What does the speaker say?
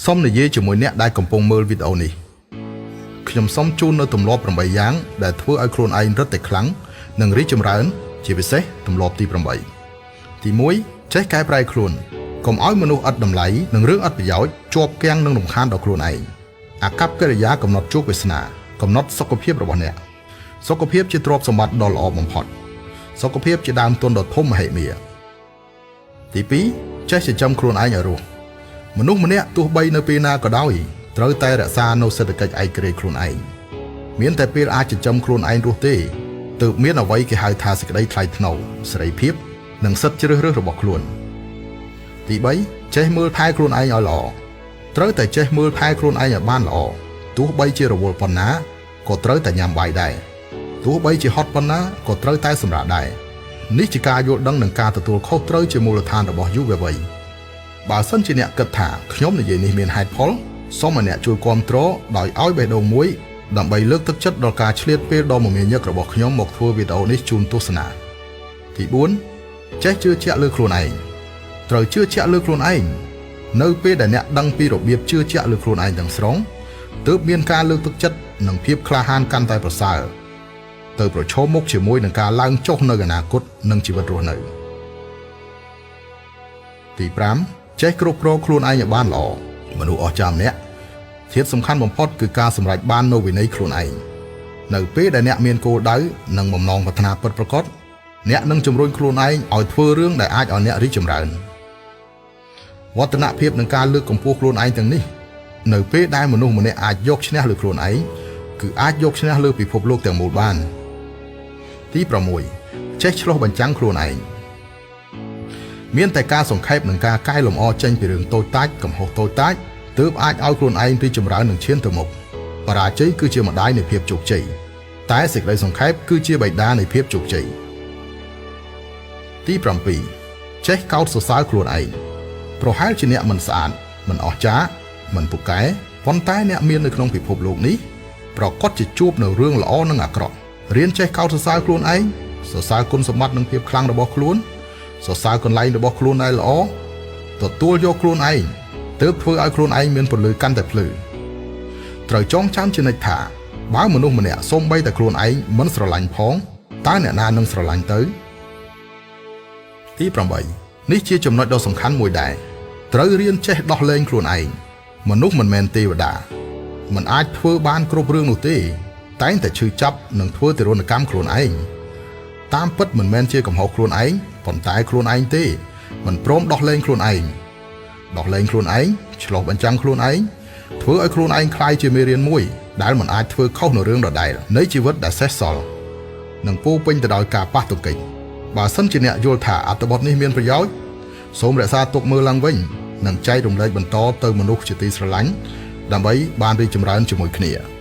សូមនិយាយជាមួយអ្នកដែលកំពុងមើលវីដេអូនេះខ្ញុំសូមជូននូវទម្លាប់8យ៉ាងដែលធ្វើឲ្យខ្លួនឯងរឹតតែខ្លាំងនិងរីកចម្រើន ជាពិសេសទម្លាប់ទី8ទី1ចេះកែប្រែខ្លួនកុំឲ្យមនុស្សឥតតម្លៃនិងរឿងឥតប្រយោជន៍ជាប់គាំងនិងរំខានដល់ខ្លួនឯងអាកប្បកិរិយាកំណត់ជោគវាសនាកំណត់សុខភាពរបស់អ្នកសុខភាពជាទ្រព្យសម្បត្តិដ៏ល្អបំផុតសុខភាពជាដើមទុនដ៏ធំមហិមាទី2ចេះចិញ្ចឹមខ្លួនឯងឲ្យរស់ មនុស្សម្នាក់ទោះបីនៅពេលណាក៏ដោយត្រូវតែរក្សានូវសេដ្ឋកិច្ចឯករាជ្យខ្លួនឯងមានតែពេលអាចចិញ្ចឹមខ្លួនឯងរស់ទេទើបមានអ្វីគេហៅថាសេចក្តីថ្លៃថ្នូរសេរីភាពនិងសិទ្ធិជ្រើសរើសរបស់ខ្លួនទី3ចេះមើលថែខ្លួនឯងឲ្យល្អត្រូវតែចេះមើលថែខ្លួនឯងឲ្យបានល្អទោះបីជារវល់ប៉ុណ្ណាក៏ត្រូវតែញ៉ាំបាយដែរទោះបីជាហត់ប៉ុណ្ណាក៏ត្រូវតែសម្រាកដែរនេះជាការយល់ដឹងនិងការទទួលខុសត្រូវជាមូលដ្ឋានរបស់យុវវ័យ បើសិនជាអ្នកគិតថាខ្ញុំនិយាយនេះមានហេតុផលសូមឲ្យអ្នកជួយគាំទ្រដោយឲ្យបេះដូងមួយដើម្បីលើកទឹកចិត្តដល់ការឆ្លៀតពេលដ៏មមាញឹករបស់ខ្ញុំមកធ្វើវីដេអូនេះជូនទស្សនាទី4ចេះជឿជាក់លើខ្លួនឯងត្រូវជឿជាក់លើខ្លួនឯងនៅពេលដែលអ្នកដឹងពីរបៀបជឿជាក់លើខ្លួនឯងទាំងស្រុងទើបមានការលើកទឹកចិត្តនិងភាពក្លាហានកាន់តែប្រសើរទៅប្រឈមមុខជាមួយនឹងការឡើងចុះនៅអនាគតនិងជីវិតរស់នៅ ទី5ចេះគ្រប់គ្រងខ្លួនឯងឲ្យបានល្អមនុស្សអស្ចារ្យម្នាក់ធាតុសំខាន់បំផុតគឺការសម្រេចបាននូវវិន័យខ្លួនឯងនៅពេលដែលអ្នកមានគោលដៅនិងបំណងប្រាថ្នាពិតប្រាកដអ្នកនឹងជំរុញខ្លួនឯងឲ្យធ្វើរឿងដែលអាចឲ្យអ្នករីកចម្រើនវឌ្ឍនភាពនិងការលើកកម្ពស់ខ្លួនឯងទាំងនេះនៅពេលដែលមនុស្សម្នាក់អាចយកឈ្នះលើខ្លួនឯងគឺអាចយកឈ្នះលើពិភពលោកទាំងមូលបានទី6ចេះឆ្លុះបញ្ចាំងខ្លួនឯង មានតែការសង្ខេបនិងការកែលម្អចេញពីរឿងតូចតាចកំហុសតូចតាចទើបអាចឲ្យខ្លួនឯងរីកចម្រើននិងឈានទៅមុខបរាជ័យគឺជាម្ដាយនៃភាពជោគជ័យតែសេចក្តីសង្ខេបគឺជាបិតានៃភាពជោគជ័យទី7ចេះកោតសរសើរខ្លួនឯងប្រហែលជាអ្នកមិនស្អាតមិនអស្ចារ្យមិនពូកែប៉ុន្តែអ្នកមាននៅក្នុងពិភពលោកនេះប្រកាសជាជួបនៅរឿងល្អនិងអាក្រក់រៀនចេះកោតសរសើរខ្លួនឯងសរសើរគុណសម្បត្តិនិងភាពខ្លាំងរបស់ខ្លួន សរសើរកន្លែងរបស់ខ្លួនដែលល្អទទួលយកខ្លួនឯងទើបធ្វើឲ្យខ្លួនឯងមានពន្លឺកាន់តែភ្លឺត្រូវចងចាំជានិច្ចថាបើមនុស្សម្នាក់សូម្បីតែខ្លួនឯងមិនស្រឡាញ់ផងតើអ្នកណានឹងស្រឡាញ់ទៅទី8នេះជាចំណុចដ៏សំខាន់មួយដែរត្រូវរៀនចេះដោះលែងខ្លួនឯងមនុស្សមិនមែនទេវតាមិនអាចធ្វើបានគ្រប់រឿងនោះទេតែងតែឈឺចាប់និងធ្វើទារុណកម្មខ្លួនឯង តាមពិតមិនមែនជាកំហុសខ្លួនឯងប៉ុន្តែខ្លួនឯងទេមិនព្រមដោះលែងខ្លួនឯងដោះលែងខ្លួនឯងឆ្លុះបញ្ចាំងខ្លួនឯងធ្វើឲ្យខ្លួនឯងក្លាយជាមេរៀនមួយដែលមិនអាចធ្វើខុសនៅរឿងដដែលនៃជីវិតដែលសេះសល់និងពោរពេញទៅដោយការប៉ះទង្គិចបើសិនជាអ្នកយល់ថាអត្ថបទនេះមានប្រយោជន៍សូមរក្សាទុកមើលឡើងវិញនិងចែករំលែកបន្តទៅមនុស្សជាទីស្រឡាញ់ដើម្បីបានរីកចម្រើនជាមួយគ្នា។